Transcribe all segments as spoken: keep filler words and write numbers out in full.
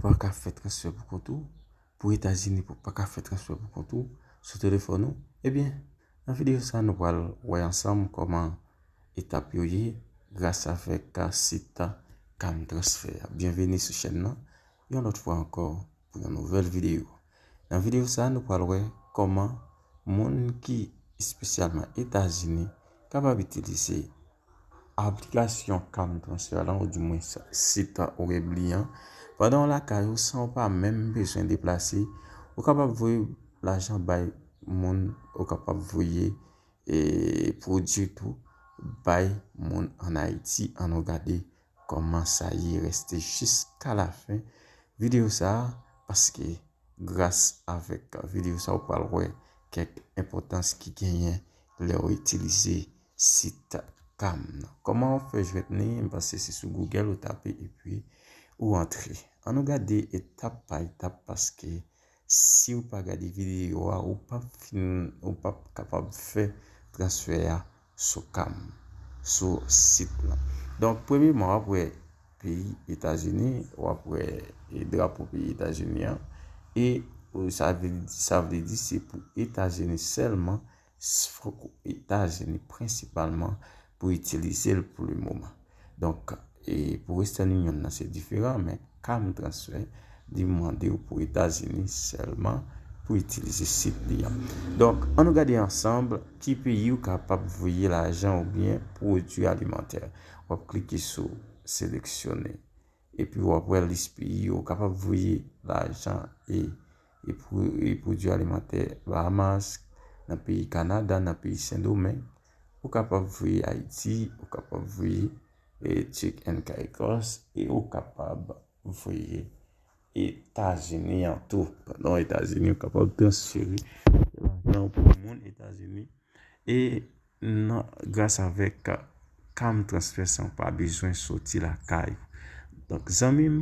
pa ka fè transfè pou kont ou, pou Etazini pou pa ka fè transfè pou kont ou sou telefòn ou, ebyen, nan videyo sa a, nou pral wè ansanm kòman etap yo ye gras avèk sit Cam Transfer a. Byenveni sou chèn nan, yon lòt fwa ankò, pou yon nouvèl videyo. Nan videyo sa a, nou pral wè kòman moun ki espesyalman Etazini kapab itilize aplikasyon Cam Transfer lan, oudimwens sit web li an, pandan w lakay ou san w pa menm bezwen deplase. Ou kapab voye lajan bay moun, ou kapab voye e pwodui tou bay moun ann Ayiti. Ann nou gade kòman sa ye, reste jiska lafen videyo sa a, paske gras avèk videyo sa a, ou pral wè kèk enpòtans ki genyen lè w itilize sit Cam nan. Kòman w fè jwenn li? M panse se sou Google ou tape epi ou antre. Ann nou gade etap pa etap, paske si w pa gade videyo a, ou p ap fin, ou p ap kapab fè transfè a sou Cam, sou sit lan. Donk, premyèman, w ap wè peyi Etazini, w ap wè, e, drapo peyi Etazini an, e, e, sa vle, sa vle di se pou Etazini sèlman, s-, fòk Etazini prensipalman pou itilize l pou le moman. Donk, e, pou Western Union nan, se diferan, men Cam Transfer, li mande w pou Etazini sèlman pou itilize sit li an. Donk, ann nou gade ansanm ki peyi ou kapab voye lajan oubyen pwodui alimantè. W ap klike sou seleksyone. Epi w ap wè lis peyi ou kapab voye lajan e, e pwo-, e pwodui alimantè Bahamas, nan peyi Kanada, nan peyi Sendomeng. Ou kapab voye Ayiti, ou kapab voye, e, Turk and Caicos, e ou kapab voye Etazini an tou. Pandan Etazini, ou kapab transfere lajan pou moun Etazini. E nan, gras avèk Cam Transfer sa, ou pa bezwen soti lakay ou. Donk, zanmi m,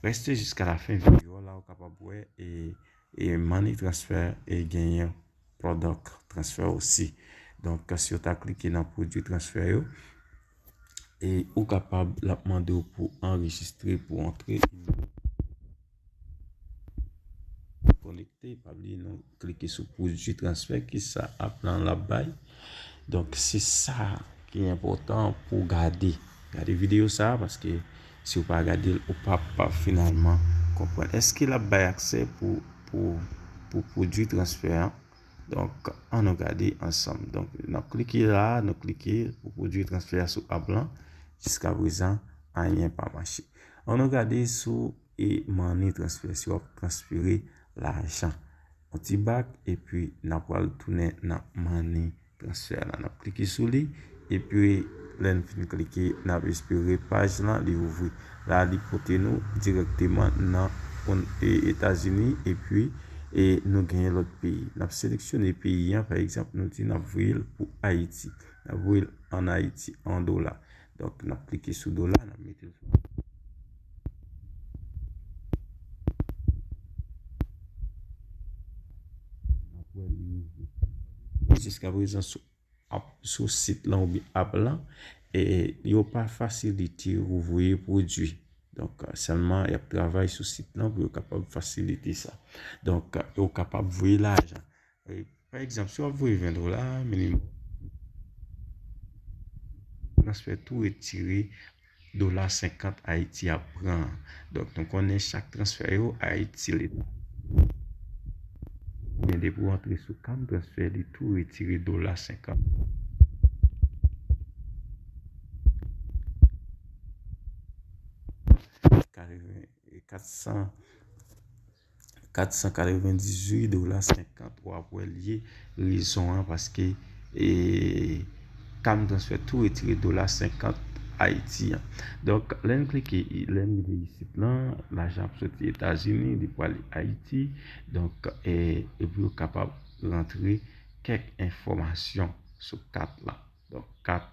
reste jiska lafen videyo a, la ou kapab wè e, e Money Transfer e genyen product transfer osi. Donk, si w ta klike nan pwodui transfè yo, e ou kapab, l ap mande w pou anrejistre, pou antre konekte, pa bliye nou klike sou pwodui transfè, ki sa app lan l ap bay. Donk, se sa ki enpòtan pou gade. Gade videyo sa a, paske si w pa gade l, ou p ap finalman konprann. Èske l ap bay aksè pou, pou, pou pwodui transfè an? Donk, ann nou gade ansanm. Donk, n ap klike la, nou klike pou pwodui transfè a sou app lan. Jiska prezan, anyen pa mache. Ann nou gade sou e Money Transfer, si w ap transfere lajan. Yon ti bak, epi n ap pral tounen nan Money Transfer la. N ap klike sou li, epi lè n fin klike, n ap espere paj lan li ouvri. La, li pote nou dirèkteman nan, e, Etazini, epi, e, nou genyen lòt peyi. N ap seleksyone peyi an, pa egzanp, nou di n ap voye l pou Ayiti. N ap voye l ann Ayiti, an dola. Donk, n ap klike sou dola, n ap mete l sou. N ap wè li ouvri. Jiska prezan, sou app, sou sit lan oubyen app lan, e yo pa fasilite ou voye pwodui. Donk, sèlman y ap travay sou sit lan pou yo kapab fasilite sa. Donk, ou kapab voye lajan. E, pa egzanp, si w ap voye ven dola minimòm, transfè tou retire dola senkant Ayiti ap pran an. Donk, nou konnen chak transfè yo, Ayiti, Leta. Men depi w antre sou Cam Transfer, li tou retire dola senkant. Katreven, kat san, kat san katrevendizuit dola senkant, w ap wè l ye. Rezon an, paske, e, Cam Transfer tou retire dola senkant Ayiti an. Donk, lè n klike, lè n rive isit lan, lajan ap soti Etazini, li pwale Ayiti. Donk, e, epi w kapab rantre kèk enfòmasyon sou kat la. Donk, kat,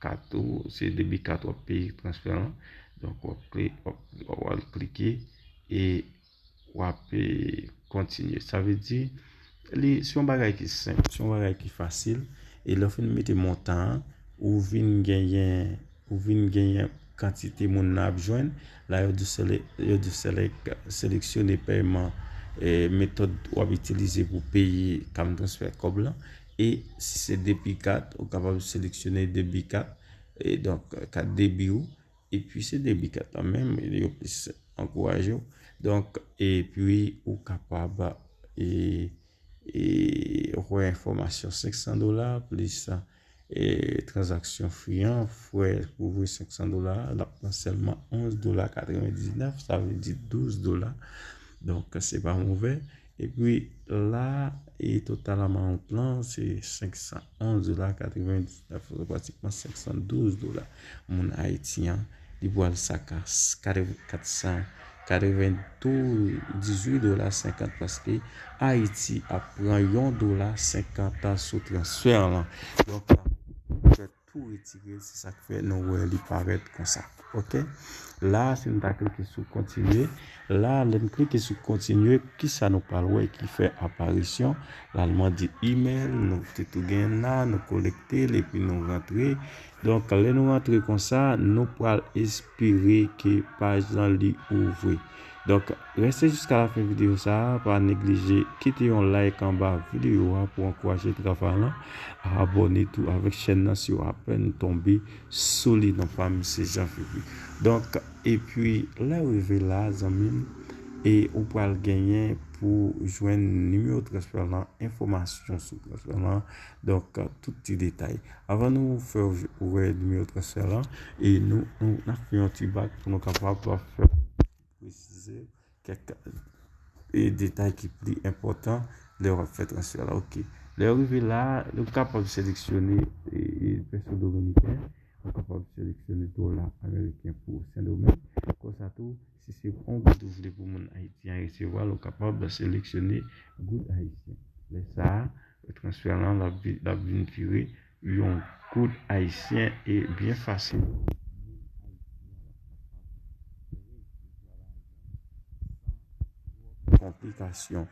kat ou, se debi kat w ap peye transfè lan. Donk, w ap kli-, w ap, w ap klike e w ap, e, kontinye. Sa vle di, li, se yon bagay ki senp, se yon bagay ki fasil. E lè w fin mete montan an, ou vin genyen, ou vin genyen kantite moun nan ap jwenn. La, yo di sele-, yo di selek-, seleksyone pèyman, e metòd w ap itilize pou peye Cam Transfer kòb lan. E si se depi kat, ou kapab seleksyone debi kat. E donk, kat debi ou. Epi se debi kat lan menm, yo plis ankouraje w. Donk, epi ou kapab, e, e, wè enfòmasyon senk san dola plis, e, tranzaksyon fi an, frè pou voye senk san dola, l ap pran sèlman onz dola katrevendiznèf, sa vle di douz dola. Donk, se pa move. Epi la, e total amount lan, se senk san onz dola katrevendiznèf, se pratikman senk san douz dola. Moun Ayiti an, li pral saka kat san katrevendizuit dola senkant, paske Ayiti ap pran yon dola senkant sou transfè lan. Donk, la, tou retire l, se sa k fè nou wè li parèt konsa. Oke? La, si n ta klike sou kontinye, la, lè n klike sou kontinye, kisa nou pral wè ki fè aparisyon? La, l mande imèl, nou te tou gen la, nou kolekte l, epi nou rantre. Donk, lè nou rantre konsa, nou pral espere ke paj lan li ouvri. Donk, reste jiska lafen videyo sa a, pa neglije kite yon like anba videyo a pou ankouraje travay lan. Abòne tou avèk chèn nan si w apèn tonbe sou li, non pa m se Jean Philippe. Donk, epi, lè w rive la, zanmi m, e ou pral genyen pou jwenn nimewo transfè lan, enfòmasyon sou transfè lan. Donk, tout ti detay. Avan nou fè w wè nimewo transfè lan, e nou, nou, n ap fè yon ti bak pou nou kapab fè presize kèk, e, detay ki pli enpòtan lè w ap fè transfè la. Oke. Lè w rive la, nou kapab seleksyone, e, e, peso dominiken, nou kapab seleksyone dola ameriken pou Sendomeng. Konsa tou, si se yon goud ou vle pou moun Ayiti an resevwa l, ou kapab seleksyone goud ayisyen. Lè sa a, transfè lan, l ap vi-, l ap vin vire yon goud ayisyen e byen fasil. Konplikasyon.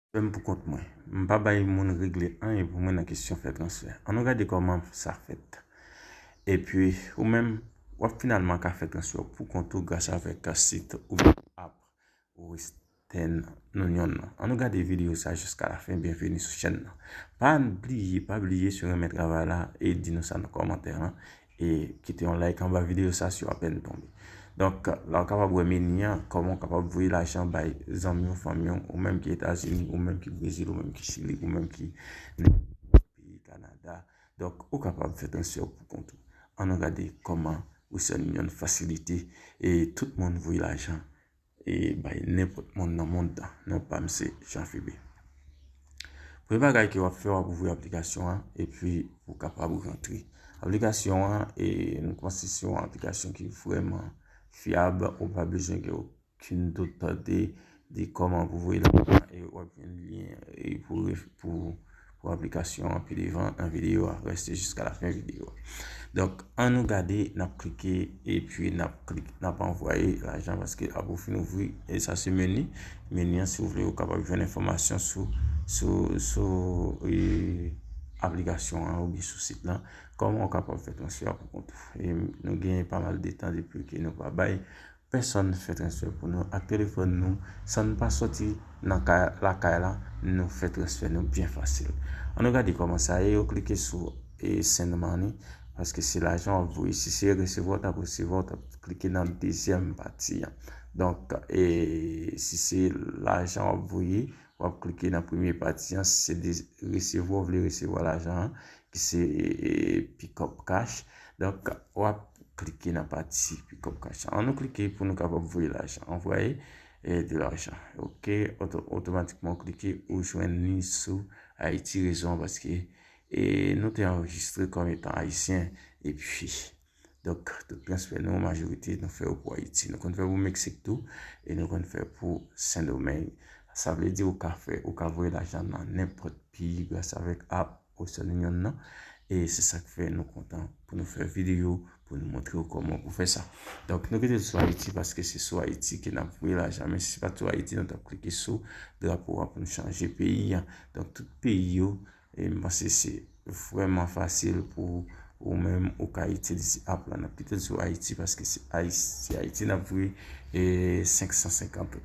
Fè m pou kont mwen. M pa bay moun regle anyen pou mwen nan kesyon fè transfè. Ann nou gade kòman sa fèt. Epi, ou menm, w ap finalman ka fè transfè w pou kont ou gras avèk sit oubyen app Western Union nan. Ann nou gade videyo sa jiska lafen. Byenveni sou chèn nan. Pa bliye, pa bliye si w renmen travay la e di nou sa nan kòmantè lan. E kite yon like anba videyo sa si w apèn tonbe. Donk, la w kapab wè meni an, kòman w kapab voye lajan bay zanmi w, fanmi w, ou menm ki Etazini, ou menm ki Brezil, ou menm ki Chili, ou menm ki nenpòt peyi, Kanada. Donk, ou kapab fè transfè w pou kont ou. Ann nou gade kòman Western Union fasilite e tout moun voye lajan e bay nenpòt moun nan mond lan. Non pa m se Jean Philippe. Premye bagay ke w ap fè, w ap ouvri aplikasyon an epi ou kapab rantre. Aplikasyon an, e, nou panse se yon aplikasyon ki vrèman fyab, ou pa bezwen gen okenn dout de, de kòman pou voye lajan e w ap jwenn lyen e pou ref-, pou pou aplikasyon an pi devan nan videyo a. Reste jiska lafen videyo a. Donk, ann nou gade, n ap klike, epi n ap klik, n ap anvwaye lajan paske apre w fin ouvri, e sa se meni. Meni an, si w vle, ou kapab jwenn enfòmasyon sou, sou, sou, e, aplikasyon an oubyen sou sit lan. Kòman w kapab fè transfè a pou kont ou. E nou gen pa mal de tan depi ke nou pa bay pèsonn fè transfè pou nou ak telefòn nou, san n pa sòti nan kay, lakay la, nou fè transfè nou byen fasil. Ann nou gade kòman sa ye, ou klike sou, e, Send Money, paske se lajan w ap voye. Si se resevwa w t ap resevwa, w t ap klike nan dezyèm pati an. Donk, e, si se lajan w ap voye, w ap klike nan premye pati an, si se de resevwa, w vle resevwa lajan an, ki se, e, e, Pick Up Cash. Donk, w ap klike nan pati Pick Up Cash. Ann nou klike pou nou kapab voye lajan. Anvoyer, e, de l'argent. Oke, oto-, otomatikman w klike, ou jwenn li sou Ayiti. Rezon an paske, e, nou te anrejistre kòm etan ayisyen, epi Donk, tout transfè nou, majorite, nou fè yo pou Ayiti. Nou konn fè pou Meksik tou, e nou konn fè pou Sendomeng. Sa vle di ou ka fè, ou ka voye lajan nan nenpòt peyi gras avèk app Western Union nan. E se sa k fè nou kontan pou nou fè videyo, pou nou montre w kòman pou fè sa. Donk, nou kite l sou Ayiti paske se sou Ayiti ke n ap voye lajan. Men si se pa t sou Ayiti, nou t ap klike sou drapo a pou nou chanje peyi an. Donk, tout peyi yo, e m panse se vrèman fasil pou Ou menm ou ka itilize app la. N ap kite l sou Ayiti paske se Ayiti, se Ayiti n ap voye e senk san senkant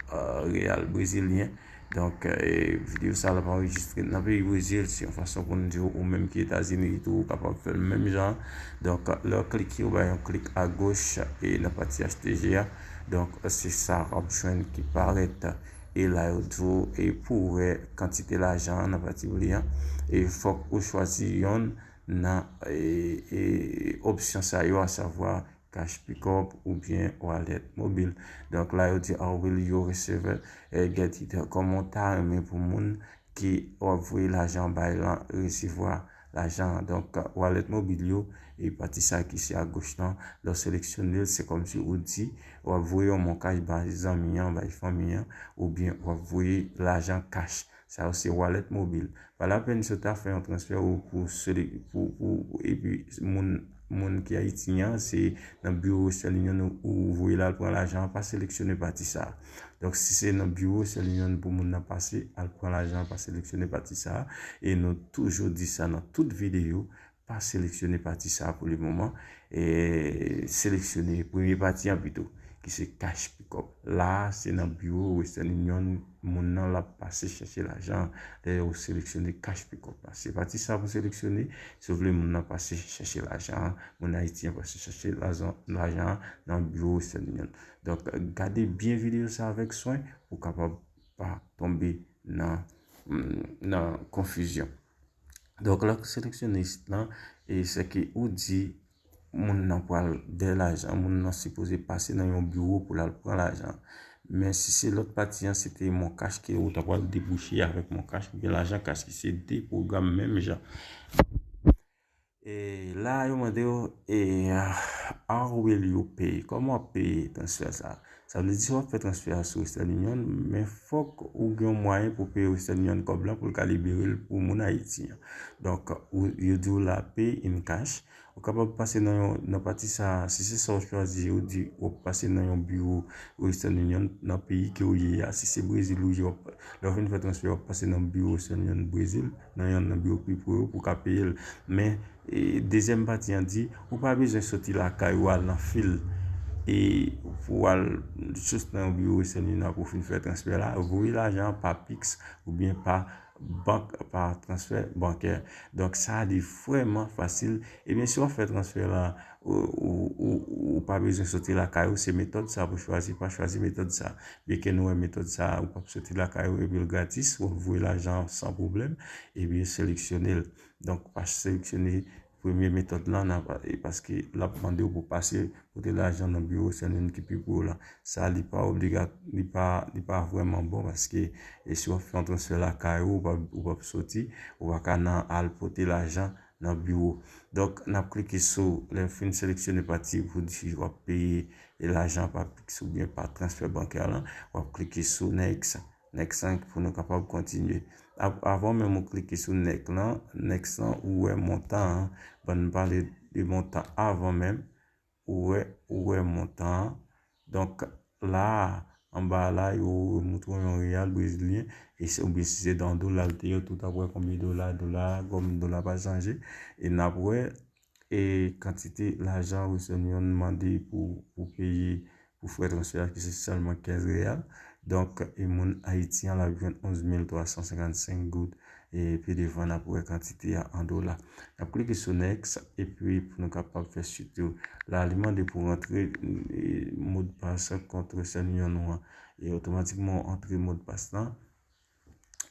reyal brezilyen. Donk, e, videyo sa l ap anrejistre nan peyi Brezil. Se yon fason pou n di w, ou menm ki Etazini tou, ou kapab fè l menm jan. Donk, lè w klike, ou bay yon klik agoch e nan pati H T G a. Donk, se sa w ap jwenn ki parèt. E la, yo di w, e pou w wè kantite lajan an nan pati w li an, e fòk ou chwazi yonn nan e, e, opsyon sa yo, asavwa cash pickup oubyen wallet mobil. Donk, la, yo di, "How will you receive it? Eh, get it?" Kòman w ta renmen pou moun ki w ap voye lajan bay lan resevwa lajan an? Donk, wallet mobil yo, e pati sa ki se agoch lan, lè w seleksyone l, se kòmsi ou di, w ap voye yon mon kach bay zanmi an, bay fanmi an, oubyen w ap voye lajan kach. Sa yo se wallet mobil. Pa lapèn si w ta fè yon transfè ou pou sele-, pou, pou, epi moun, moun ki Ayiti an, se nan biwo Western Union ou, ou voye l al pran lajan an, pa seleksyone pati sa. Donk, si se nan biwo Western Union pou moun nan pase, al pran lajan an, pa seleksyone pati sa. E nou toujou di sa nan tout videyo, pa seleksyone pati sa pou le moman. E seleksyone premye pati an pito, ki se cash pickup. La, se nan biwo Western Union moun nan l ap pase chèche lajan an. Lè ou seleksyone cash pickup la, se pati sa pou seleksyone. Si w vle moun nan pase chèche lajan an, moun Ayiti an pase chèche lajan, lajan an nan biwo Western Union. Donk, gade byen videyo sa avèk swen pou w kapab pa tonbe nan, nan konfizyon. Donk, lè w seleksyone isit lan, e se ke ou di moun nan pral dèyè lajan, moun nan sipoze pase nan yon biwo pou l al pran lajan. Men si se lòt pati an, se te mon kach ke ou ta pral debouche avèk mon kach oubyen lajan kach ki se de pwogram menm jan. E la, yo mande w, e, how will you pay? Kòman w ap peye transfè sa? Sa vle di, si w ap fè transfè a sou Western Union, men fòk ou gen yon mwayen pou peye Western Union kòb lan pou l ka libere l pou moun Ayiti an. Donk, ou, yo di w la, pay in cash. Ou kapab pase nan yon, nan pati sa, si se sa w chwazi, yo di w ap pase nan yon biwo Western Union nan peyi ke w ye a. Si se Brezil ou ye, w ap, lè w fin fè transfè, w ap pase nan biwo Western Union Brezil, nan yonn nan biwo pi pre yo pou w ka peye l. Men, e, dezyèm pati an di, ou pa bezwen soti lakay ou al nan fil e pou w al jis nan yon biwo Western Union pou w fin fè transfè la, voye lajan an pa Pix oubyen pa bank, pa transfè bankè. Donk, sa li vrèman fasil. Ebyen, si w ap fè transfè la, ou, ou, ou, ou pa bezwen soti lakay ou, se metòd sa pou chwazi, pa chwazi metòd sa. Byenke nou wè metòd sa, ou p ap soti lakay ou epi l gratis, w ap voye lajan san pwoblèm, ebyen seleksyone l. Donk, pa seleksyone premye metòd lan, nan pa-, e paske l ap mande w pou pase pote lajan nan biwo Western Union ki pi pre w la. Sa, li pa obliga-, li pa, li pa vrèman bon paske, e si w ap fè yon transfè lakay ou, ou p ap, ou p ap soti, ou pa ka nan al pote lajan nan biwo. Donk, n ap klike sou, lè w fin seleksyone pati pou di w ap peye e lajan pa Pix oubyen pa transfè bankè lan, w ap klike sou Next. Next lan pou nou kapab kontinye. Av-, avan menm ou klike sou Next lan, Next lan, ou wè montan an. Ban m pale de montan avan menm. Ou wè, ou wè montan an. Donk, la a, anba a la, yo moutre w yon reyal brezilyen, e se, oubyen si se nan dola l te ye, tout ap wè konbyen dola, dola, kòm dola pa chanje. E n ap wè, e kantite lajan Western Union mande pou, pou peye, pou frè transfè a, ki se sèlman kenz reyal. Donk, e moun Ayiti an, l ap jwenn onz mil twa san senkannsenk goud. E pi devan, n ap wè kantite a an dola. N ap klike sou Next, epi pou nou kapab fè swit yo. La, li mande pou rantre, e, modpas kont Western Union nou an. E otomatikman, w antre modpas lan.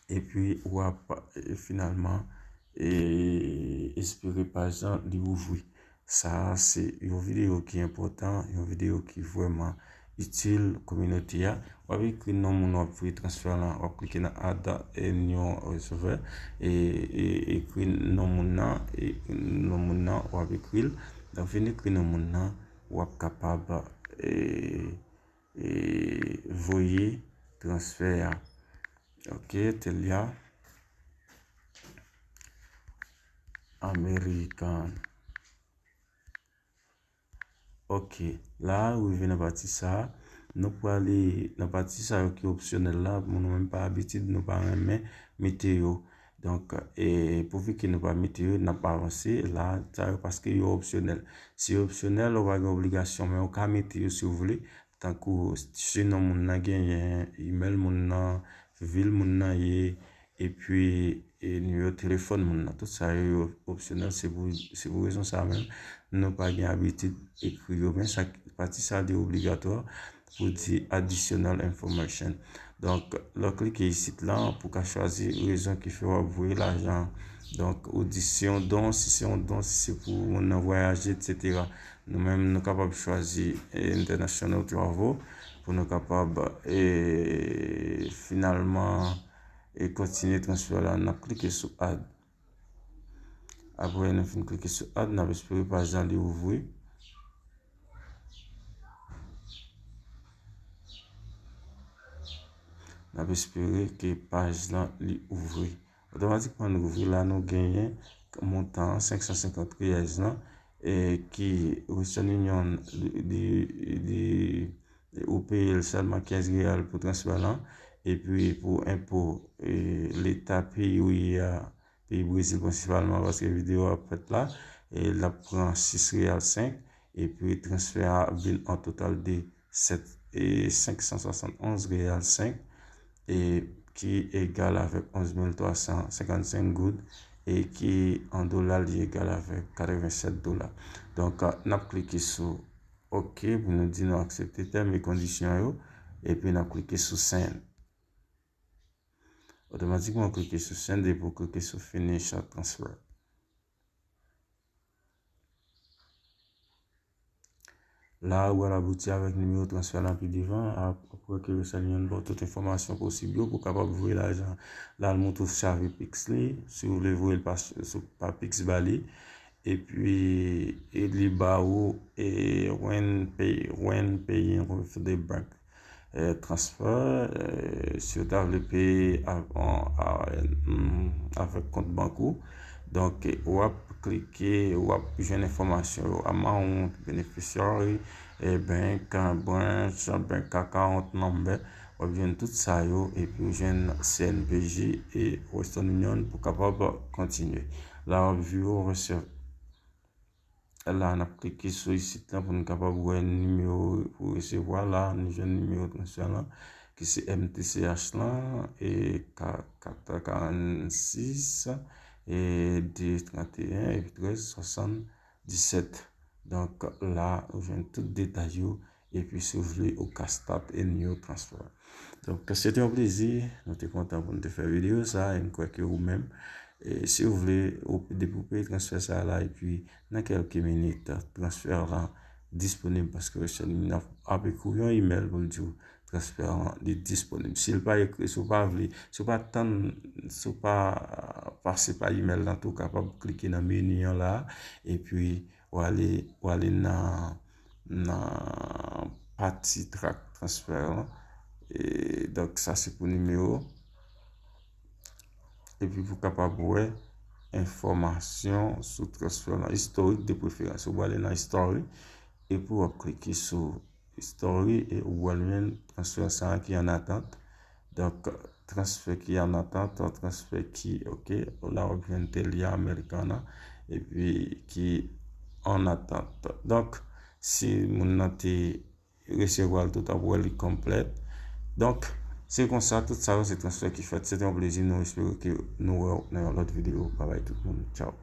Epi, w ap, e, finalman, e, espere paj lan li ouvri. Sa a se yon videyo ki enpòtan, yon videyo ki vrèman itil kominote a. W ap ekri non moun w ap voye transfè lan, w ap klike nan Add a New Receiver, e, e ekri non moun nan, e non moun nan, w ap ekri l. Donk, fin ekri non moun nan, w ap kapab, e, e voye transfè a. Ok, Telia American. Ok, la, rive nan pati sa a. Nou prale nan pati sa yo ki opsyonèl la. Bon, nou menm pa abitid, nou pa renmen mete yo. Donk, e pouvi ke nou pa mete yo, n ap avanse la, sa yo paske yo opsyonèl. Si yo opsyonèl, ou pa gen obligasyon, men ou ka mete yo si w vle. Tankou si non moun nan genyen, imèl moun nan, vil moun nan ye, epi e nimewo telefòn moun nan. Tout sa yo, yo opsyonèl, se pou, se pou rezon sa menm. Nou pa gen abitid ekri yo, men sa, pati sa li obligatwa pou di additional information. Donk, lè w klike isit la, pou ka chwazi rezon ki fè w ap voye lajan. Donk, ou di se yon don, si se yon don, si se pou moun nan vwayaje, etsetera. Nou menm, nou kapab chwazi, e, international travel pou nou kapab, e, finalman, e, kontinye transfè la. N ap klike sou add. Apre nou fin klike sou add, n ap espere paj la li ouvri. N ap espere ke paj lan li ouvri. Otomatikman, nou ouvri la, nou genyen montan senk san senkant riyals lan, e ki Western Union li, li, li, ou peye l sèlman kenz riyal pou transfè lan, epi pou enpo, e, leta peyi ou ye a, peyi Brezil prensipalman, paske videyo a ap fèt la, e l ap pran sis riyal senk, epi transfè a ap vin an total de sèt, e senk san swasannonz riyal senk, e ki egal avèk onz mil twa san senkannsenk goud, e ki an dola li egal avèk katrevennsèt dola. Donk, n ap klike sou OK pou nou di nou aksepte tèm e kondisyon yo, epi n ap klike sou send. Otomatikman, w klike sou send epi w klike sou finish transfer. La, ou pral abouti avèk nimewo transfè lan pi devan, ap-, apre ke Western Union ba w tout enfòmasyon posib yo pou w kapab voye lajan. La, l montre w chave Pix li, si w vle voye l pa, sou, pa Pix ba li. Epi, e li ba ou, e, when pay, when paying with the bank, e, transfer, e, si w ta vle peye av-, an, a, mm, avèk kont bank ou. Donk, w ap klike, w ap jwenn enfòmasyon yo, amount, beneficiary, e, bank, branch, bank account number. W ap jwenn tout sa yo, epi w jwenn C N P J e Western Union pou kapab kontinye. La, w ap vire w resèv-, la, n ap klike sou isit la pou n kapab wè nimewo pou resevwa. La, nou jwenn nimewo transfè lan, ki se M T C H lan, e ka-, kat karannsis, e de tranteyen, epi trèz swasanndisèt. Donk, la, ou jwenn tout detay yo, epi si w vle, ou ka start a new transfer. Donk, se te yon plezi, nou te kontan pou nou te fè videyo sa, e m kwè ke ou menm, e si w vle, ou, depi w peye transfè sa la, epi nan kèlke minit, transfè lan disponib, paske Western Union ap, ap ekri w yon imèl pou l di w transfè lan li disponib. Si l pa ekri, si w pa vle, si w pa tann, si w pa pase pa imèl lan tou, w kapab klike nan meni an la, epi w ale, w ale nan, nan pati track transfè lan. E, donk, sa se pou nimewo. Epi pou kapab wè enfòmasyon sou transfè lan, istorik de preferans. Ou prale nan history, epi w ap klike sou history e ou pral jwenn transfè sa a ki an atant. Donk, transfè ki an atant, yon transfè ki, ok, la w ap jwenn Telia Americana, epi ki an atant. Donk, si moun nan te resevwa l tout, ap wè li konplèt. Donk, se konsa, tout sa yo se transfè ki fèt. Se te yon plezi, nou espere ke nou wè w nan yon lòt videyo. Babay tout moun. Tchaw.